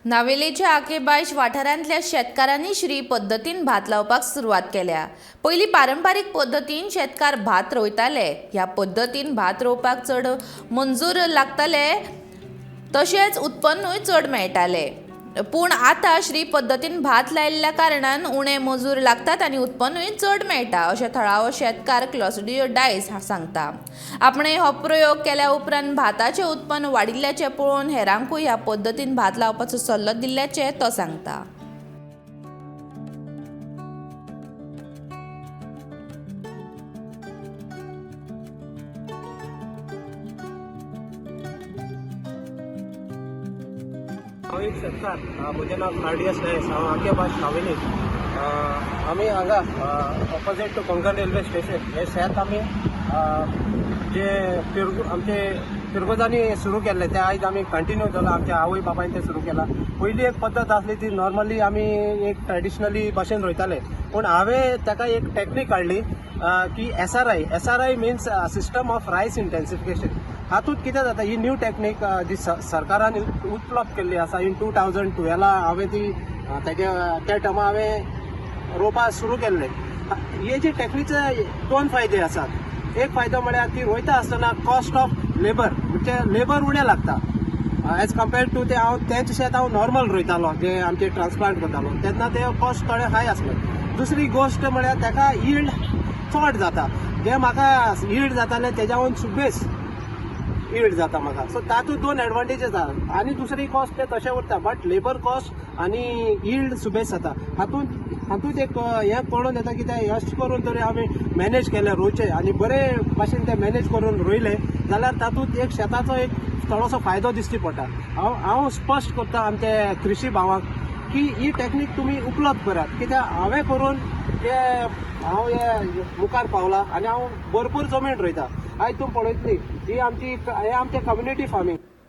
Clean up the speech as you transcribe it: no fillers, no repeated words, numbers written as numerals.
नावेलेच्या आकेबायश वाठारांतल्या शेतकारांनी श्री पद्दतीन भात लावपाक सुरवात केल्या. पयलीं पारंपारीक पद्दतीन शेतकार भात रोयताले. ह्या पद्दतीन भात रोवपाक चड मंजूर लागताले, तशेंच उत्पन्नूय चड मेळटाले. पूण आतां श्री पद्दतीन भात लायिल्ल्या कारणान उणे मजूर लागतात आनी उत्पन्नूय चड मेळटा, अशें थळावो शेतकार क्लॉसिडियो डायस सांगता. आपणें हो प्रयोग केल्या उपरांत भाताचें उत्पन्न वाडिल्ल्याचें पळोवन हेरांकूय ह्या पद्दतीन भात लावपाचो सल्लो दिल्ल्याचें तो सांगता. हांव एक शेतकार, म्हजें नांव क्लाडियस नायस. हांव आकेबाश नावेली. आमी हांगा opposite to Konkan railway station हें शेत आमी जे आमचे पिरगोजांनी सुरू केल्लें तें आयज आमी कंटिन्यू केलां. आमच्या आवय बापायन तें सुरू केलां. पयली एक पद्दत आसली ती नॉर्मली आमी एक ट्रेडिशनली भाशेन रोयताले, पूण हांवें ताका एक टॅक्नीक काडली की SRI. SRI means system of rice intensification. हातूंत कितें जाता, ही न्यू टॅक्नीक जी सरकारान उपलब्ध केल्ली आसा इन 2012 हांवें ती तेजे त्या टर्मा हांवें रोवपाक सुरू केल्ले. हे जी टॅक्नीचे दोन फायदे आसात. एक फायदो म्हळ्यार ती रोयता आसतना कॉस्ट ऑफ लेबर, म्हणजे लेबर उणें लागता एज कम्पेर्ड टू ते हांव तेंच शेत हांव नॉर्मल रोयतालो, जे आमचे ट्रान्सप्लांट करतालो तेन्ना ते कॉस्ट थोडे हाय आसले. दुसरी गोश्ट म्हळ्यार ताका यील्ड चड जाता. जे म्हाका यील्ड जाताले तेज्याहून सुबेस यील्ड जाता म्हाका. सो तातूंत दोन एडवांटेजीस आसा. आनी दुसरी कॉस्ट ते तशें उरता, बट लेबर कॉस्ट आनी यील्ड सुबेस जाता. हातूंत एक हें कळून येता की ते अशें करून तरी आमी मॅनेज केलें रोवचें आनी बरे भाशेन ते मॅनेज करून रोयलें जाल्यार तातूंत एक शेताचो एक थोडोसो फायदो दिश्टी पडटा. हांव स्पश्ट करता आमचे कृशी भावांक की ही टॅक्नीक तुमी उपलब्ध करात, कित्याक हांवें करून ते हांव हे मुखार पावला आनी हांव भरपूर जमीन रोयता. आयज तुमी पळयतली ही आमची, हे आमचें कम्युनिटी फार्मींग.